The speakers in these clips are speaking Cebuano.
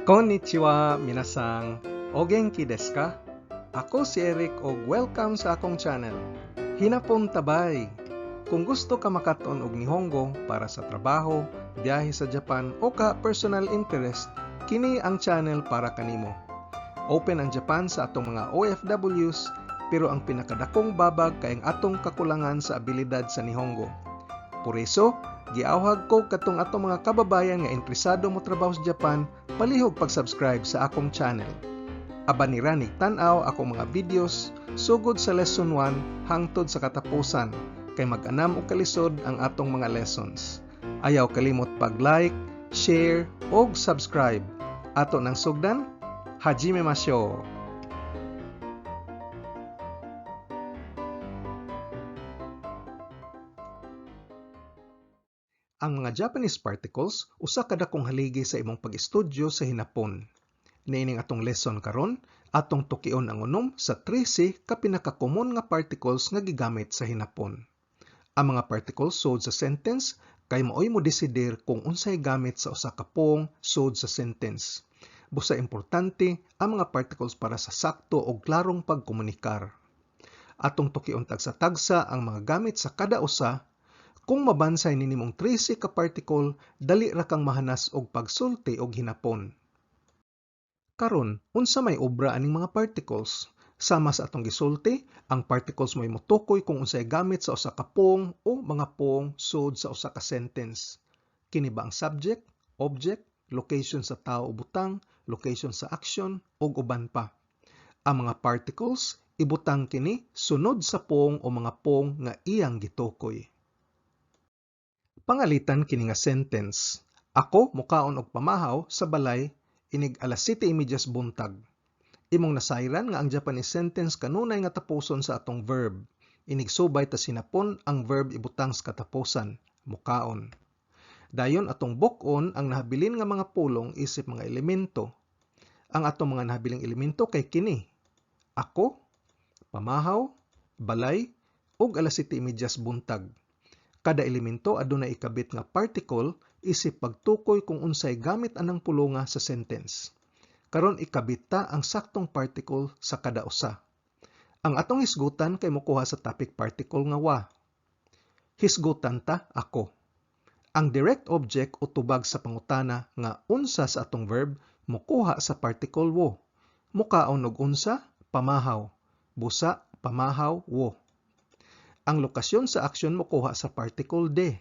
Konnichiwa, minasang. O genki desu ka? Ako si Eric og welcome sa akong channel. Hinapon tabay. Kung gusto ka makaton og Nihongo para sa trabaho, biyahe sa Japan o ka personal interest, kini ang channel para kanimo. Open ang Japan sa atong mga OFWs, pero ang pinakadakong babag kay ang atong kakulangan sa abilidad sa Nihongo. Por eso, giawhag ko katong atong mga kababayan nga interesado mo trabaho sa Japan, palihog pag-subscribe sa akong channel. Aban ni ranig tan-aw akong mga videos sugod sa lesson 1 hangtod sa katapusan kay mag-anam og kalisod ang atong mga lessons. Ayaw kalimot pag-like, share og subscribe. Ato nang sugdan, hajime mashou. Ang mga Japanese particles usa ka dakong haligi sa imong pag-estudyo sa hinapon. Niining atong lesson karon, atong tukion ang unom sa 13 ka pinakakomon nga particles nga gigamit sa hinapon. Ang mga particles sud sa sentence kay maoy mo desidir kung unsay gamit sa usa ka pong sud sa sentence. Busa importante ang mga particles para sa sakto og klarong pagkomunikar. Atong tukion tagsa-tagsa ang mga gamit sa kada usa. Kung mabansay ni nimong 13 ka particle, dali ra kang mahanas og pagsulti og hinapon. Karon, unsa may obra aning mga particles? Sama sa atong gisulti, ang particles mo'y motukoy kung unsay gamit sa usa ka pong o mga pong sud sa usa ka sentence. Kini ba ang subject, object, location sa tao o butang, location sa action, ug uban pa. Ang mga particles, ibutang kini sunod sa pong o mga pong nga iyang gitukoy. Pangalitan kini nga sentence. Ako mukaon og pamahaw sa balay inig alas 7:30 buntag. Imong nasayran nga ang Japanese sentence kanunay nga tapuson sa atong verb. Inig subay ta sinapon ang verb ibutang sa katapusan, mukaon. Dayon atong buk-on ang nahabilin nga mga pulong isip mga elemento. Ang atong mga nahabiling elemento kay kini: ako, pamahaw, balay, ug alas 7:30 buntag. Kada elemento adunay ikabit nga particle isip pagtukoy kung unsay gamit anang pulonga sa sentence. Karon ikabit ta ang saktong particle sa kada usa. Ang atong hisgutan kay mokuha sa topic particle nga wa. Hisgutan ta ako. Ang direct object o tubag sa pangutana nga unsa sa atong verb mokuha sa particle wo. Mukaon og unsa, pamahaw. Busa, pamahaw, wo. Ang lokasyon sa aksyon mokuha sa particle de.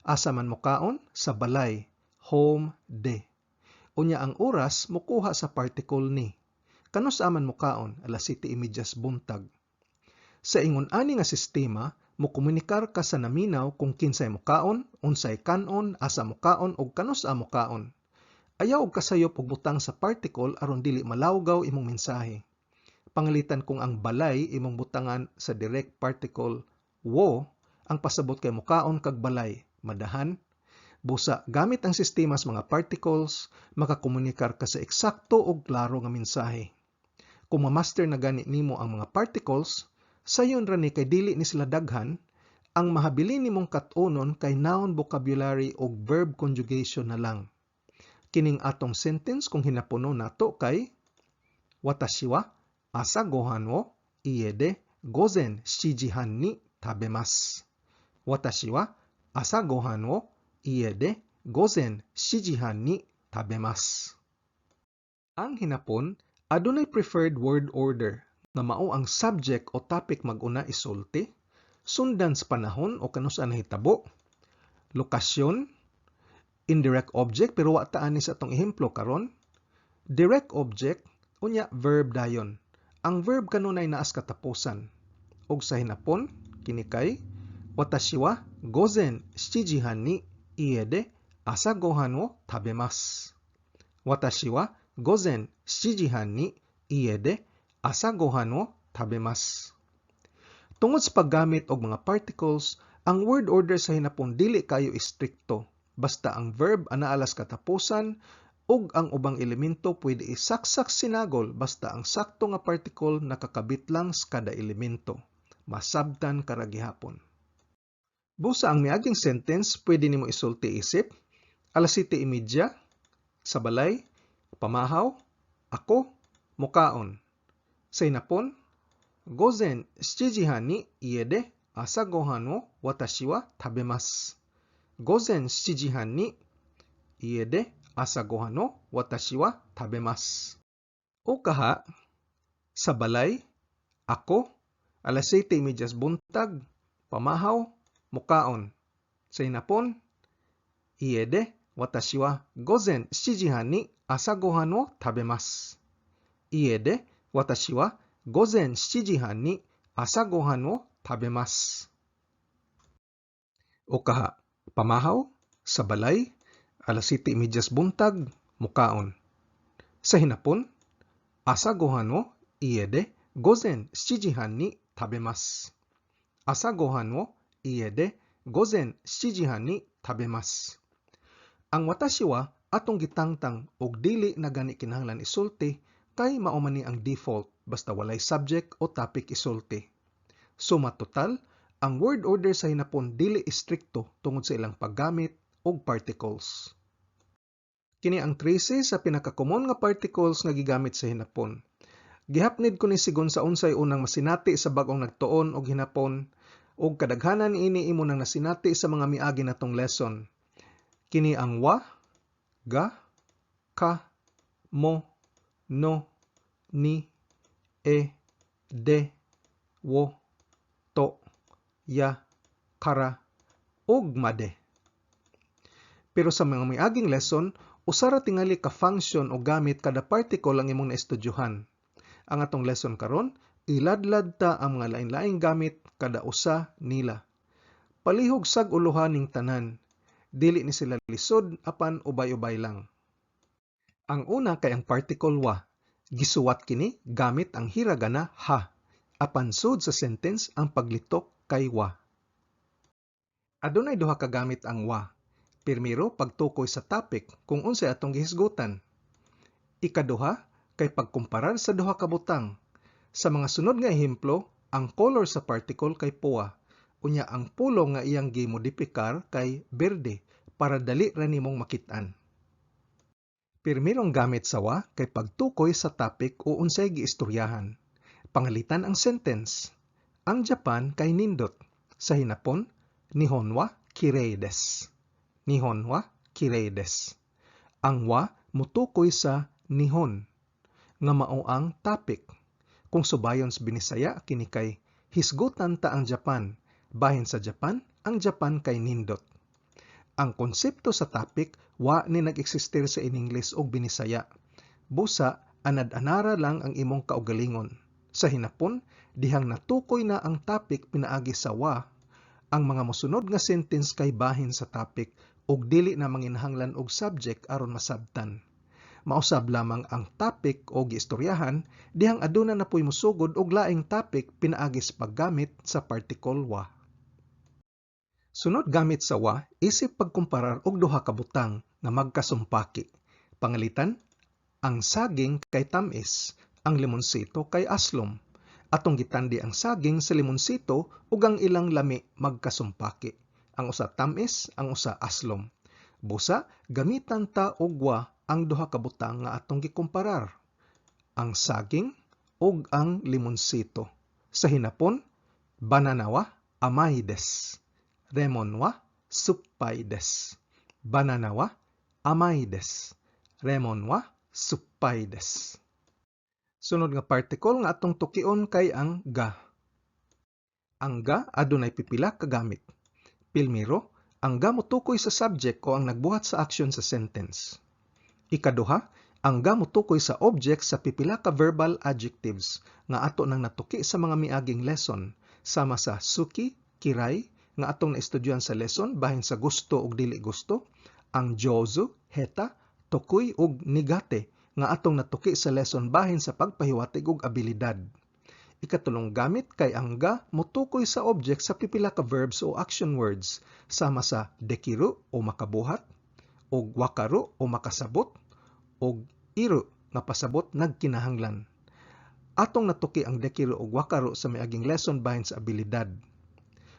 Asa man mukaon? Sa balay, home de. Unya ang oras mokuha sa particle ni. Kanus-a man mukaon? Alas 7:30 buntag. Sa ingon ani nga sistema, mokomunikar ka sa naminaw kung kinsay mukaon, unsay kanon, asa mukaon ug kanus-a mukaon. Ayaw og kasayop og butang sa particle aron dili malawgaw imong mensahe. Pangalitan kung ang balay imong butangan sa direct particle wo, ang pasabot kay mukaon kag balay, madahan. Busa gamit ang sistema sa mga particles, makakomunikar ka sa eksakto ug klaro nga mensahe. Kung ma-master na gani nimo ang mga particles, sayon ra ni kay dili ni sila daghan, ang mahabilin nimong kat-unon kay noun vocabulary ug verb conjugation na lang. Kining atong sentence kung hinapuno nato kay Watashi wa asa gohan wo ie de gozen 7 han ni tabemasu. Watashi wa asa gohan wo ie de gozen 7 han ni tabemasu. Ang hinapon adunay preferred word order nga mao ang subject o topic mag-una isulti, sundan sa panahon o kanus-a nahitabo, lokasyon, indirect object pero wa ta ani sa atong ehemplo karon, direct object unya verb dayon. Ang verb kanunay naas katapusan. Og sa hinapon kini kay Watashi wa gozen 7 han ni ie de asa gohan wo tabemasu. Watashi wa gozen 7 han ni ie de asa gohan wo tabemasu. Tungod sa paggamit og mga particles, ang word order sa hinapon dili kayo istrikto. Basta ang verb anaalas katapusan ug ang ubang elemento pwede isaksak sinagol basta ang sakto nga particle nakakabit lang sa kada elemento. Masabtan ka ra gihapon. Busa ang miaging sentence pwede nimo isulti isip alas 7:30 sa balay, Pamahaw, ako, mukaon. Sa hinapon, 午前7時半に家で朝ごはんを私は食べます。午前7時半に家で朝ごはんを私は食べます。O kaha, sa balay, ako, alas 7:30 buntag, pamahaw, mukaon. Sa hinapon, 家で私は午前7時半に朝ごはんを食べます。家で私は午前7時半に朝ごはんを食べます。O kaha, pamahaw, sa balay, alas 7:30 buntag, mukaon. Sa hinapon, 朝ごはんを家で午前7時半に食べます。朝ごはんを家で午前7時半に食べます。Ang 私は atong gitangtang og dili na gani kinahanglan isulti kay mao man ni ang default basta walay subject o topic isulti. Suma total, ang word order sa hinapon dili istrikto tungod sa ilang paggamit og particles. Kini ang 13 sa pinakakomon nga particles nga gigamit sa hinapon. Gihapnid ko ni sigon sa unsay unang masinati sa bag-ong nagtuon og hinapon ug kadaghanan niini imo nang nasinati sa mga miagi natong lesson. Kini ang wa, ga, ka, mo, no, ni, e, de, wo, to, ya, kara, ug made. Pero sa mga miaging lesson, usa ra tingali ka function o gamit kada particle ang imong naestudyuhan. Ang atong lesson karon, iladlad ta ang mga lain-laing gamit kada usa nila. Palihog sag uloha ning tanan. Dili ni sila lisod apan ubay-ubay lang. Ang una kay ang particle wa. Gisuwat kini gamit ang hiragana ha. Apan sud sa sentence ang paglitok kay wa. Adunay duha ka gamit ang wa. Primero, pagtukoy sa topic kung unsay atong gihisgutan. Ikaduha, kay pagkumparar sa duha ka butang. Sa mga sunod nga ehemplo, ang color sa particle kay puwa. Unya ang pulong nga iyang gimodipikar kay berde para dali ra nimong makit-an. Primerong gamit sa wa kay pagtukoy sa topic o unsay giistoryahan. Pangalitan ang sentence. Ang Japan kay nindot. Sa hinapon, 日本は綺麗です. 日本は綺麗です. Ang wa mutukoy sa 日本 nga mao ang topic. Kung subayon sa Binisaya kini kay hisgutan ta ang Japan. Bahin sa Japan, ang Japan kay nindot. Ang konsepto sa topic wa ni nag-eksistir sa Iningles ug Binisaya. Busa anad-anara lang ang imong kaugalingon. Sa hinapon, dihang natukoy na ang topic pinaagi sa wa, ang mga mosunod nga sentence kay bahin sa topic ug dili na manginahanglan og subject aron masabtan. Mausab lamang ang topic o giistoryahan dihang aduna na po'y mosugod og laing topic pinaagi sa paggamit sa particle wa. Sunod gamit sa wa isip pagkumparar og duha ka butang nga magkasumpaki. Pangalitan, ang saging kay tamis, ang limonsito kay aslom. Atong gitandi ang saging sa limonsito ug ang ilang lami magkasumpaki. Ang usa tamis, ang usa aslom. Busa, gamitan ta og wa ang duha ka butang nga atong gikumparar. Ang saging ug ang limonsito. Sa hinapon, バナナは甘いです. レモンは酸っぱいです. バナナは甘いです. レモンは酸っぱいです. Sunod nga particle nga atong tukion kay ang ga. Ang ga adunay pipila ka gamit. Primero, ang ga motukoy sa subject o ang nagbuhat sa action sa sentence. Ikaduha, ang ga motukoy sa object sa pipila ka verbal adjectives nga ato nang natuki sa mga miaging lesson sama sa 好き, 嫌い nga atong naestudyohan sa lesson bahin sa gusto ug dili gusto, ang 上手, 下手, 得意 ug 苦手 nga atong natuki sa lesson bahin sa pagpahiwatig og abilidad. Ikatulong gamit kay ang ga motukoy sa object sa pipila ka verbs o action words sama sa できる o makabuhat, og わかる o makasabot, og いる nga pasabot nagkinahanglan. Atong natuki ang できる ug わかる sa miaging lesson bahin sa abilidad.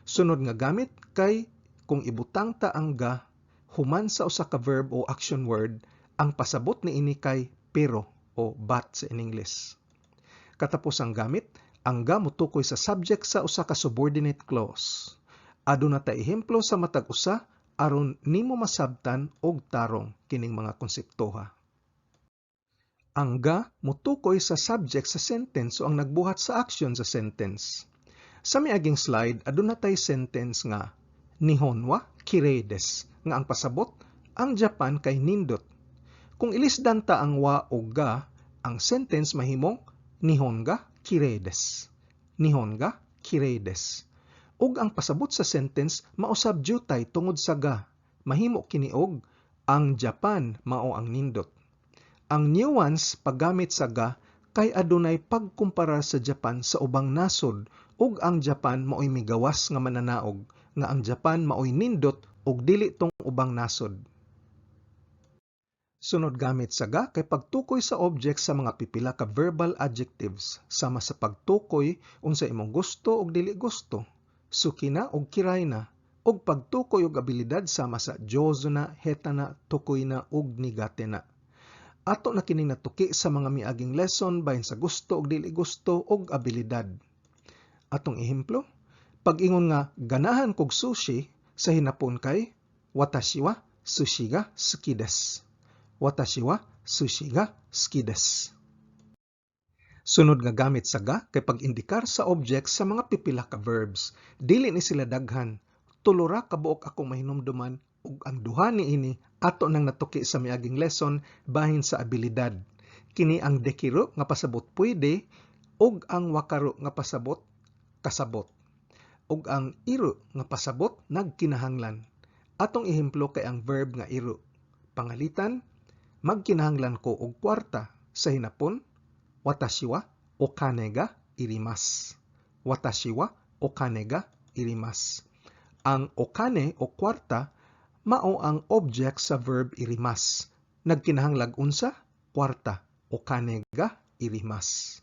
Sunod nga gamit kay kung ibutang ta ang ga human sa usa ka verb o action word, ang pasabot niini kay pero o but sa in English. Katapusang gamit, ang ga motukoy sa subject sa usa ka subordinate clause. Aduna ta ehemplo sa matag usa aron nimo masabtan og tarong kining mga konseptoha. Ang ga motukoy sa subject sa sentence o ang nagbuhat sa action sa sentence. Sa miaging slide, aduna tay sentence nga "Nihon wa kirei desu," nga ang pasabot, ang Japan kay nindot. Kung ilisdan ta ang wa o ga, ang sentence mahimong "Nihon ga kirei desu." "Nihon ga kirei desu." Ug ang pasabot sa sentence mausab jutay tungod sa ga. Mahimo kini og "Ang Japan mao ang nindot." Ang nuance paggamit sa ga kay adunay pagkumpara sa Japan sa ubang nasod ug ang Japan maoy migawas nga mananaog nga ang Japan maoy nindot ug dili tong ubang nasod. Sunod gamit sa ga kay pagtukoy sa object sa mga pipila ka verbal adjectives, sama sa pagtukoy unsa imong gusto ug dili gusto, suki na ug kiray na, ug pagtukoy og abilidad sama sa jozu na, heta na, tokui na ug nigate na. Ato na kining natuki sa mga miaging lesson bahin sa gusto ug dili gusto ug abilidad. Atong ehemplo, pag-ingon nga "Ganahan kog sushi," sa hinapon kay "Watashi wa sushi ga suki desu." "Watashi wa sushi ga suki desu." Sunod nga gamit sa ga kay pag-indikar sa object sa mga pipila ka verbs. Dili ni sila daghan. Tulo ra kabuok akong mahinumduman ug ang duha niini ato nang natuki sa miaging lesson bahin sa abilidad. Kini ang dekiru nga pasabot pwede ug ang wakaru nga pasabot kasabot. Ug ang iru nga pasabot nagkinahanglan. Atong ehemplo kay ang verb nga iru. Pangalitan, "Magkinahanglan ko og kwarta." Sa hinapon, "Watashi wa okane ga irimasu." "Watashi wa okane ga irimasu." Ang okane o kwarta mao ang object sa verb irimasu. Nagkinahanglag unsa? Kwarta. Okane ga irimasu.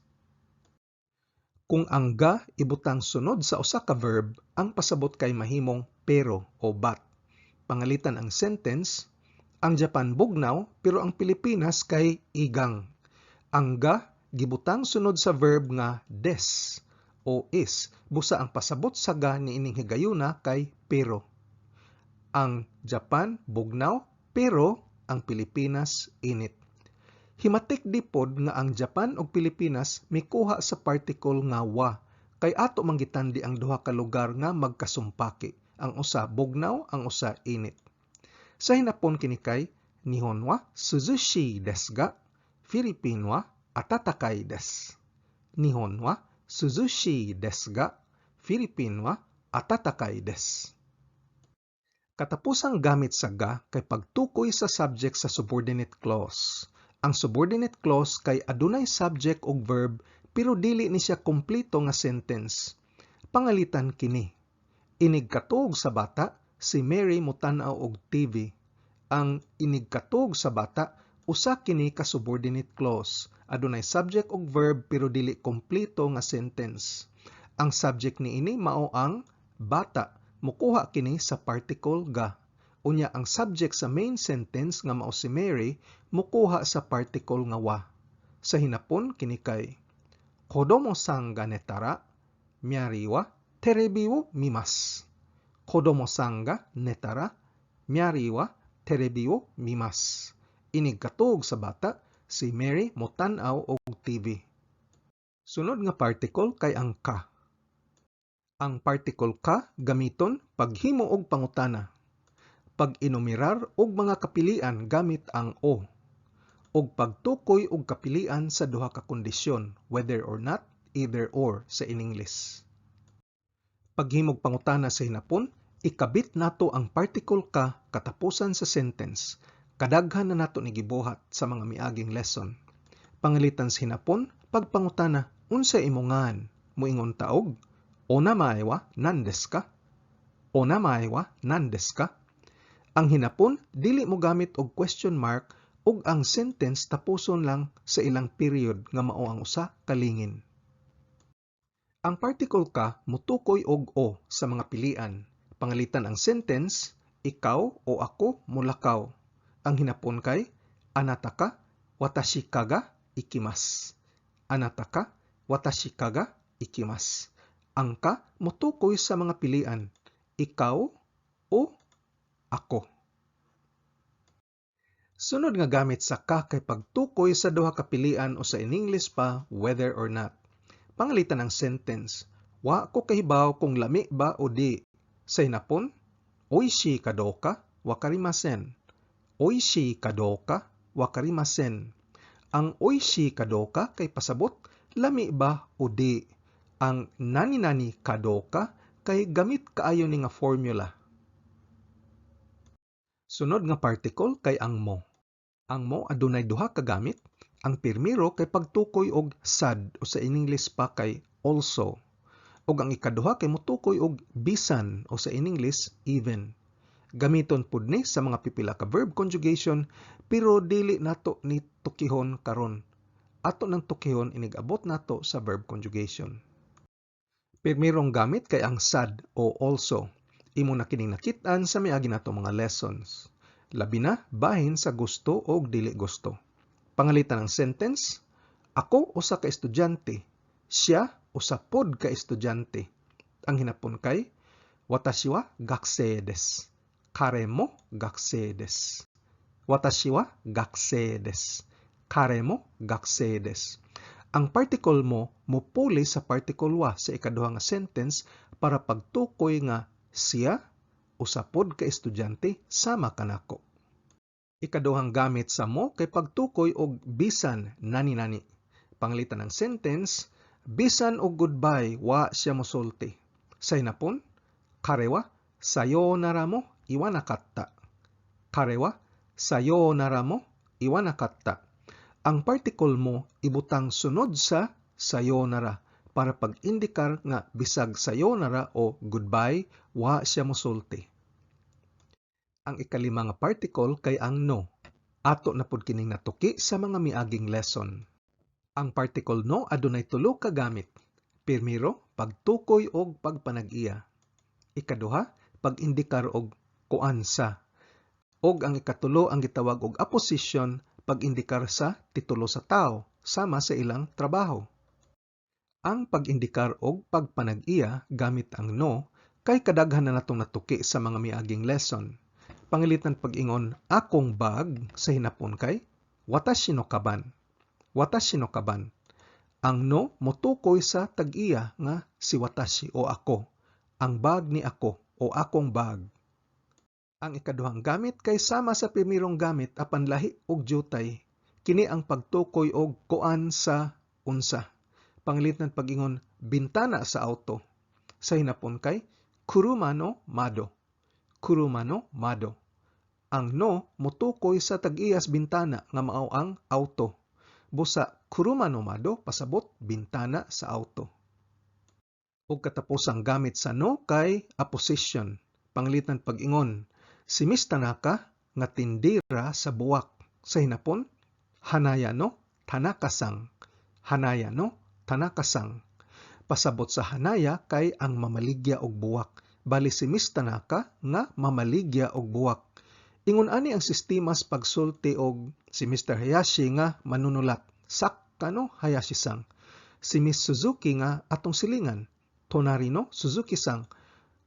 Kung ang ga ibutang sunod sa usa ka verb, ang pasabot kay mahimong pero o but. Pangalitan ang sentence, "Ang Japan bugnaw pero ang Pilipinas kay igang." Ang ga gibutang sunod sa verb nga desu o is, busa ang pasabot sa ga niining higayuna kay pero. Ang Japan bugnaw pero ang Pilipinas init. Himatik dipod nga ang Japan ug Pilipinas mikuha sa particle nga wa kay ato man gitandi ang duha ka lugar nga magkasumpaki. Ang usa bugnaw, ang usa init. Sa hinapon kini kay "Nihon wa suzushii desu ga, Philippine wa atatakai desu." "Nihon wa suzushii desu ga, Philippine wa atatakai desu." Katapusang gamit sa ga kay pagtukoy sa subject sa subordinate clause. Ang subordinate clause kay adunay subject ug verb pero dili ni siya kompleto nga sentence. Pangalitan kini. "Inig katuog sa bata, si Mary motan-aw og TV." Ang inig katuog sa bata usa kini ka subordinate clause. Adunay subject ug verb pero dili kompleto nga sentence. Ang subject niini mao ang bata. Mukuha kini sa particle ga. Unya ang subject sa main sentence nga mao si Mary mukuha sa particle nga wa. Sa hinapon kini kay "Kodomo san ga netara, Mary wa terebi wo mimasu." "Kodomo san ga netara, Mary wa terebi wo mimasu." Inig katuog sa bata, si Mary motan-aw og TV. Sunod nga particle kay ang ka. Ang particle ka gamiton paghimo og pangutana, pag-enumerar og mga kapilian gamit ang o, ug pagtukoy og kapilian sa duha ka kondisyon, whether or not, either or sa English. Paghimog pangutana sa hinapon, ikabit nato ang particle ka katapusan sa sentence. Kadaghan na nato ni gibuhat sa mga miaging lesson. Pangalitan sa hinapon, pagpangutana, "Unsa imong ngan?" Muingon ta og, "O namae wa nan desu ka?" "O namae wa nan desu ka?" Ang hinapon dili mo gamit og question mark ug ang sentence tapuson lang sa ilang period nga mao ang usa ka lingin. Ang particle ka motukoy og o sa mga pilian. Pangalitan ang sentence, "Ikaw o ako molakaw." Ang hinapon kay, "Anata ka Watashi ka ga ikimasu. Anata ka, watashi ka ga ikimasu. Ang ka motukoy sa mga pilian, ikaw o ako. Sunod nga gamit sa ka kay pagtukoy sa duha ka pilian o sa in-English pa, whether or not. Pangalitan ang sentence, "Wa ko kahibaw kung lami ba o di." Sa Hinapon, oishii ka douka wakarimasen. Oishii ka douka wakarimasen. Ang oishii ka douka kay pasabot lami ba o di. Ang nani-nani ka douka kay gamit kaayo ni nga formula. Sunod nga particle kay ang mo. Ang mo adunay duha ka gamit. Ang pirmiro kay pagtukoy og sad o sa in-English pa kay also. Ug ang ikaduha kay motukoy og bisan o sa in-English, even. Gamiton pud ni sa mga pipila ka verb conjugation, pero dili nato ni tukihon karon. Ato nang tukihon inig abot nato sa verb conjugation. Pirmirong gamit kay ang sad o also. Imo na kining nakit-an sa miagi nato mga lessons. Labi na bahin sa gusto o dili gusto. Pangalitan ang sentence, ako usa ka estudyante, siya usa pod ka estudyante. Ang hinapon kay, watashi wa gakusei desu. Kare mo gakusei desu. Watashi wa gakusei desu. Kare mo gakusei desu. Ang particle mo mopuli sa particle wa sa ikaduha nga sentence para pagtukoy nga siya usa pod ka estudyante sama kanako. Ikaduhang gamit sa mo kay pagtukoy og bisan nani-nani. Pangalitan ng sentence, bisan og goodbye, wa siya mosulti. Sa Hinapon, kare wa sayonara mo iwanakatta. Kare wa sayonara mo iwanakatta. Ang particle mo ibutang sunod sa sayonara para pag-indikar nga bisag sayonara o goodbye, wa siya mosulti. Ang ikalima nga particle kay ang no. Ato na pud kining natuki sa mga miaging lesson. Ang particle no adunay tulo ka gamit. Pirmiro, pagtukoy og pagpanag-iya. Ikaduha, pag-indikar og kuan sa. Og ang ikatulo ang gitawag og apposition, pag-indikar sa titulo sa tao, sama sa ilang trabaho. Ang pag-indikar og pagpanag-iya gamit ang no kay kadaghan na natong natuki sa mga miaging lesson. Pangilitan pag-ingon akong bag, sa Hinapon kay watashi no kaban. Watashi no kaban. Ang no motukoy sa tag-iya nga si watashi o ako. Ang bag ni ako o akong bag. Ang ikaduhang gamit kay sama sa primerong gamit apan lahi og jutay. Kini ang pagtukoy og kuan sa unsa. Pangilitan pag-ingon bintana sa auto. Sa Hinapon kay kuruma no mado. Kuruma no mado. Ang no motukoy sa tag-iyas bintana nga mao ang auto. Busa kuruma no mado pasabot bintana sa auto. Ug katapusang gamit sa no kay apposition. Panglitan pag-ingon, si Miss Tanaka nga tindira sa buwak. Sa Hinapon, hanaya no Tanaka-sang. Hanaya no Tanaka-sang. Pasabot sa hanaya kay ang mamaligya og buwak. Bali si Miss Tanaka nga mamaligya og buwak. Ingon ani ang sistema sa pagsulti og si Mr. Hayashi nga manunulat, sakka no Hayashi-sang. Si Miss Suzuki nga atong silingan, tonari no Suzuki-sang.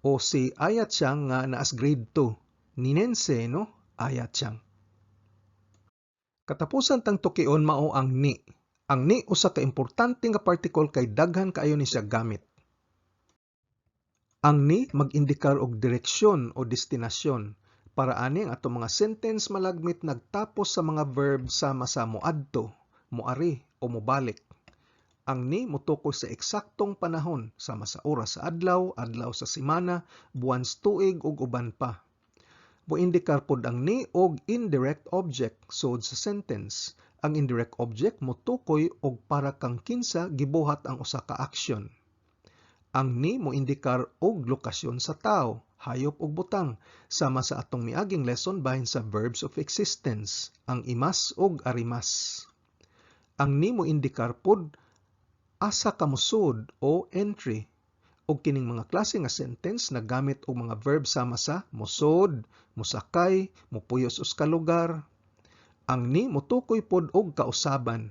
O si Aya-chan nga naas grade 2, ninensei no Aya-chan. Katapusan tang tukion mao ang ni. Ang ni usa ka importante nga particle kay daghan kaayo ni siya gamit. Ang ni mag-indikar og direksyon o destinasyon. Para ani ang atong mga sentence malagmit nagtapos sa mga verb sama sa moadto, moari o mobalik. Ang ni motukoy sa eksaktong panahon sama sa oras sa adlaw, adlaw sa semana, buwan sa tuig ug uban pa. Moindikar pod ang ni og indirect object sud sa sentence. Ang indirect object motukoy og para kang kinsa gibuhat ang usa ka aksyon. Ang ni moindikar og lokasyon sa tawo, hayop ug butang, sama sa atong miaging lesson bahin sa verbs of existence, ang imas ug arimas. Ang ni moindikar pod asa ka mosud o entry. Ug kining mga klase nga sentence naggamit og mga verb sama sa mosud, mosakay, mopuyos usa ka lugar. Ang ni motukoy pod og kausaban.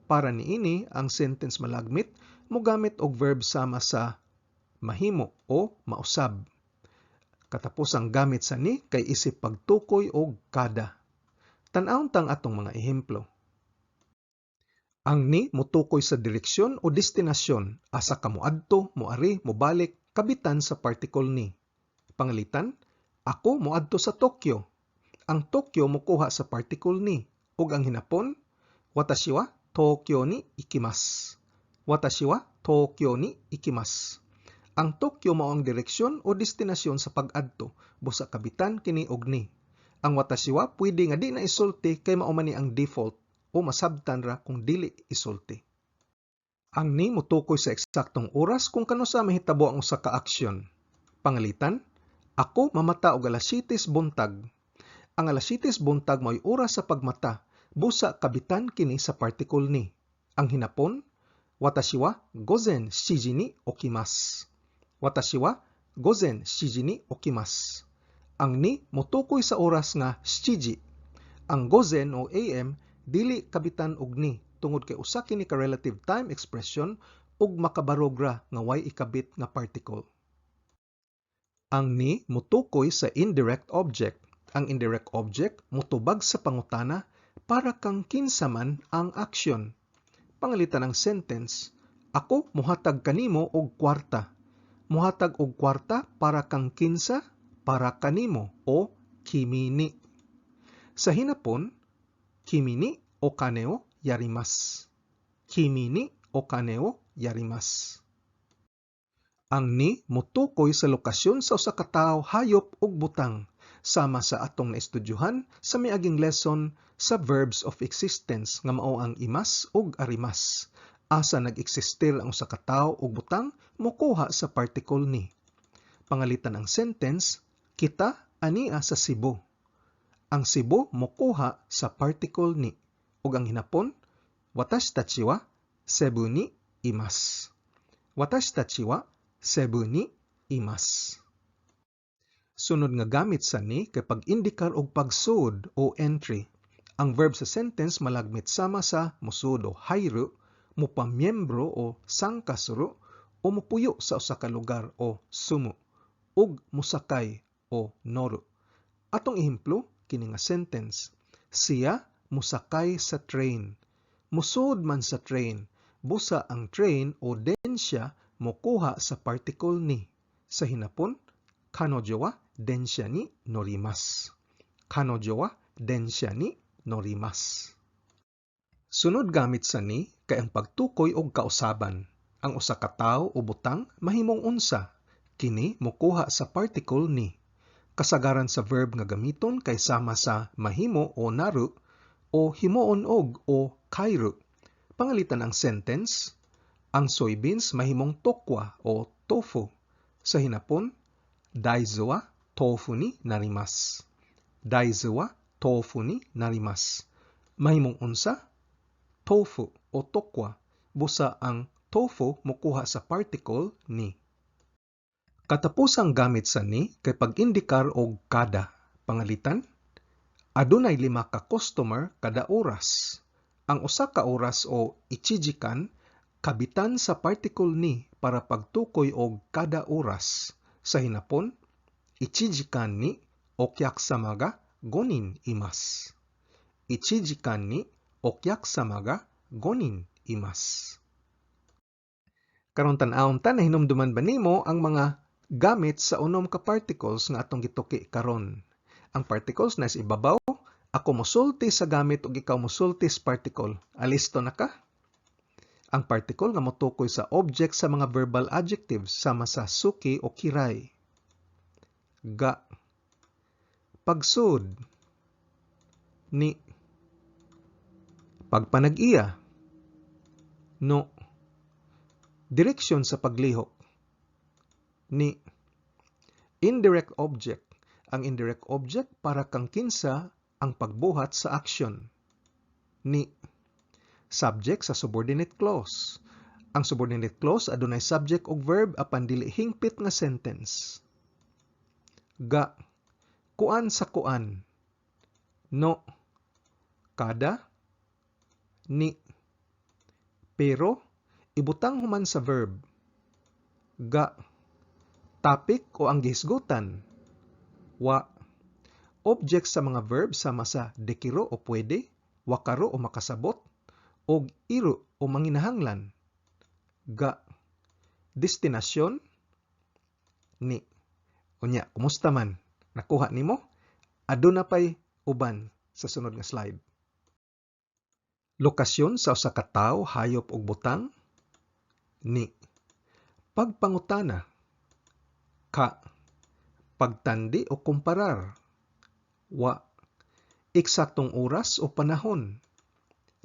Para niini, ang sentence malagmit mogamit og verb sama sa mahimo o mausab. Katapusang gamit sa ni kay isip pagtukoy og kada. Tan-awon tang atong mga ehemplo. Ang ni motukoy sa direksyon o destinasyon, asa ka moadto, moari, mobalik, kabitan sa particle ni. Pangalitan, ako moadto sa Tokyo. Ang Tokyo mokuha sa particle ni ug ang hinapon, watashi wa Tokyo ni ikimasu. Watashi wa Tokyo ni ikimasu. Ang Tokyo mao ang direksyon o destinasyon sa pag-adto, busa kabitan kini og ni. Ang watashi wa pwede nga di na isulti kay mao man ni ang default o masabtan ra kung dili isulti. Ang ni motukoy sa eksaktong oras kung kanusa mahitabo ang usa ka aksyon. Pangalitan, ako mamata og alas 7 buntag. Ang alas 7 buntag mao'y oras sa pagmata, busa kabitan kini sa particle ni. Ang hinapon, watashi wa gozen 7 ni okimasu. Watashi wa gozen 7 ni okimasu. Ang ni motukoy sa oras nga 7. Ang gozen o AM dili kabitan og ni tungod kay usa kini ka relative time expression ug makabarog ra nga way ikabit nga particle. Ang ni motukoy sa indirect object. Ang indirect object motubag sa pangutana para kang kinsa man ang aksyon. Pangalitan ang sentence, ako mohatag kanimo og kwarta. Mohatag og kwarta para kang kinsa, para kanimo o kimi ni. Sa hinapon, kimi ni okane o yarimasu. Kimi ni okane o yarimasu. Ang ni motukoy sa lokasyon sa usa ka tawo, hayop ug butang, sama sa atong naestudyuhan sa miaging lesson sa verbs of existence nga mao ang imasu ug arimasu. Asa nag-eksistir ang usa ka tawo ug butang mokuha sa particle ni. Pangalitan ang sentence, kita ania sa Cebu. Ang Cebu mokuha sa particle ni ug ang hinapon, watashi tachi wa Cebu ni imasu. Watashi tachi wa Cebu ni imasu. Sunod nga gamit sa ni kay pag-indikar og pagsud o entry. Ang verb sa sentence malagmit sama sa mosud o hairu, mopamiyembro o sankasuru, o mopuyo sa usa ka lugar o sumu, ug mosakay o noru. Atong ehemplo kini nga sentence, siya mosakay sa train. Mosud man sa train, busa ang train o densya mokuha sa particle ni. Sa hinapon, kanojo wa densya ni norimasu. Kanojo wa densya ni norimasu. Sunod gamit sa ni kay ang pagtukoy og kausaban. Ang usa ka tawo o butang mahimong unsa, kini mokuha sa particle ni. Kasagaran sa verb nga gamiton kay sama sa mahimo o naru o himuon og o kairu. Pangalitan ang sentence, ang soybeans mahimong tokwa o tofu. Sa hinapon, daizu wa tofu ni narimasu. Daizu wa tofu ni narimasu. Mahimong unsa? Tofu o tokwa, busa ang tofu mokuha sa particle ni. Katapusang gamit sa ni kay pag-indikar og kada. Pangalitan, adunay 5 ka customer kada oras. Ang usa ka oras o ichijikan kabitan sa particle ni para pagtukoy og kada oras. Sa hinapon, ichijikan ni okyakusama ga gonin imasu. Ichijikan ni okyakusama ga gonin imasu. Karon tan-awon ta, nahinumduman ba nimo ang mga gamit sa 6 ka particles nga atong gituki karon? Ang particles na sa ibabaw, ako mosulti sa gamit ug ikaw mosulti sa particle. Alisto na ka? Ang particle nga motukoy sa object sa mga verbal adjectives sama sa suki o kirai. Ga. Pagsud. Ni. Pagpanag-iya. No. Direksyon sa paglihok. Ni. Indirect object. Ang indirect object para kang kinsa ang pagbuhat sa aksyon. Ni. Subject sa subordinate clause. Ang subordinate clause adunay subject ug verb apan dili hingpit nga sentence. Ga. Kuan sa kuan. No. Kada, ni. Pero, ibutang human sa verb. Ga. Topic o ang gihisgutan. Wa. Object sa mga verb sama sa dekiru o pwede, wakaru o makasabot, og iru o manginahanglan. Ga. Destinasyon, ni. Unya, kumusta man? Nakuha nimo? Aduna pay uban sa sunod nga slide. Lokasyon sa usa ka tawo, hayop ug butang, ni. Pagpangutana, ka. Pagtandi o kumparar, wa. Eksaktong oras o panahon,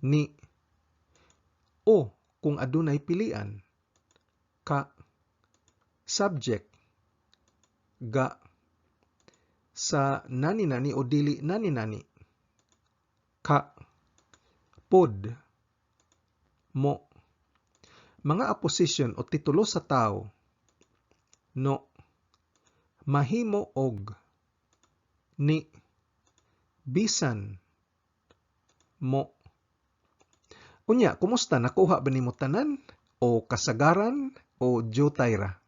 ni. O kung adunay pilian, ka. Subject, ga. Sa nani-nani o dili nani-nani, ka. Pod, mo. Mga aposition o titulo sa tawo, no. Mahimo og, ni. Bisan, mo. Unya, kumusta, nakuha ba nimo tanan o kasagaran o jutay ra?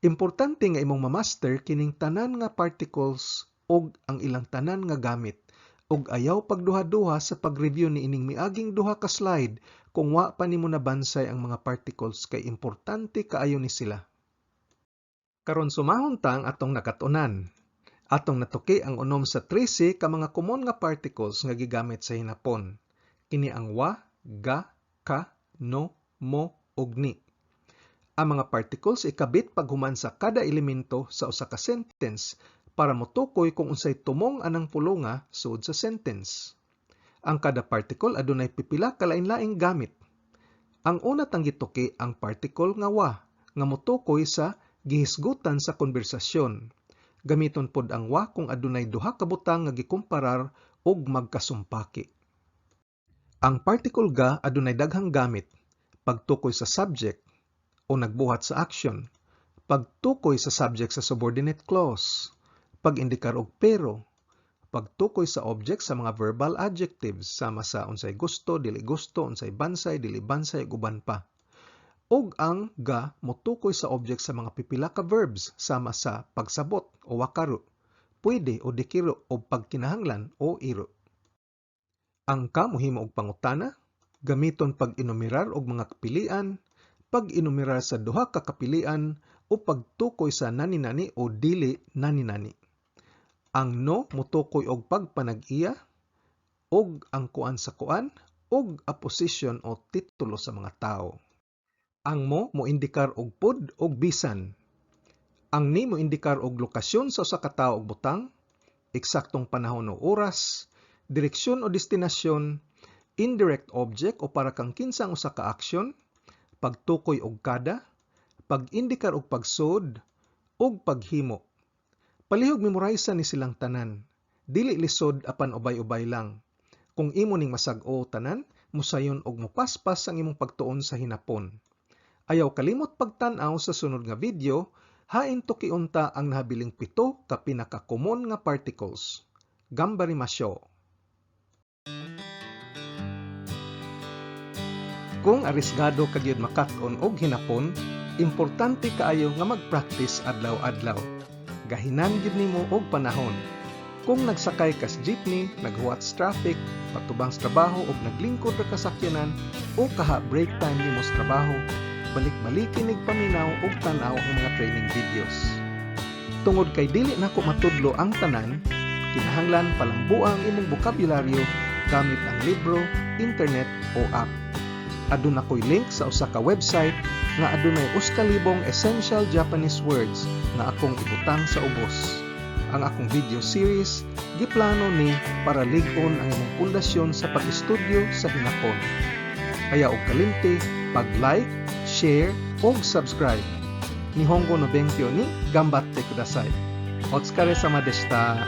Importante nga imong ma-master kining tanan nga particles og ang ilang tanan nga gamit ug ayaw pagduha-duha sa pag-review niining miaging duha ka slide kung wa pa nimo nabansay ang mga particles kay importante kaayo ni sila. Karon sumahon ta ang atong nakat-unan. Atong natuki ang 6 sa 13 ka mga common nga particles nga gigamit sa Hinapon. Kini ang wa, ga, ka, no, mo ug ni. Ang mga particles ikabit paghuman sa kada elemento sa usa ka sentence para motukoy kung unsay tumong anang pulonga sud sa sentence. Ang kada particle adunay pipila ka lain-laing gamit. Ang una tang gituki ang particle nga wa nga motukoy sa gihisgutan sa konbersasyon. Gamiton pod ang wa kung adunay duha ka butang nga gikumparar og magkasumpaki. Ang particle ga adunay daghang gamit pagtukoy sa subject o nagbuhat sa action, pagtukoy sa subject sa subordinate clause, pag-indikar og pero, pagtukoy sa object sa mga verbal adjectives sama sa unsay gusto, dili gusto, unsay bansay, dili bansay ug uban pa. Ug ang ga motukoy sa object sa mga pipila ka verbs sama sa pagsabot o wakaru, pwede o dekiru o pagkinahanglan o iru. Ang ka mohimo og pangutana, gamiton pag-enumerar og mga kapilian, pag-enumerar sa duha ka kapilian o pagtukoy sa nani-nani o dili nani-nani. Ang no motukoy og pagpanag-iya og ang kuan sa kuan og aposition o titulo sa mga tawo. Ang mo moindikar og pod og bisan. Ang ni moindikar og lokasyon sa usa ka tawo og butang, eksaktong panahon o oras, direksyon o destinasyon, indirect object o para kang kinsa ang usa ka aksyon, pagtukoy og kada, pag-indikar og pagsud, ug paghimo. Palihog memoraysa ni silang tanan. Dili lisod apan ubay-ubay lang. Kung imo ning masag-o tanan, musayon og mopaspas ang imong pagtuon sa Hinapon. Ayaw kalimot pagtan-aw sa sunod nga video, hain tukion ta ang nahabiling 7 ka pinaka-common nga particles. Ganbarimashou! Kung arisgado ka gyud makat-on og Hinapon, importante kaayo nga mag-practice adlaw-adlaw. Gahinan gyud nimo og panahon. Kung nagsakay kas jeepney, naghuwat sa traffic, patubang sa trabaho og naglingkod ra ka sakyanan o kaha break time nimo sa trabaho, balik-balikin nig paminaw og tan-aw ang mga training videos. Tungod kay dili nako matudlo ang tanan, kinahanglan palambua ang imong bokabularyo gamit ang libro, internet o app. Aduna ko'y link sa usa ka website nga adunay 1,000 essential Japanese words nga akong ibutang sa ubos. Ang akong video series giplano ni para lig-on ang imong pundasyon sa pag-estudyo sa Hinapon. Ayaw og kalimti pag-like, share ug subscribe. Nihongo no benkyo ni ganbatte kudasai. Otsukaresama deshita.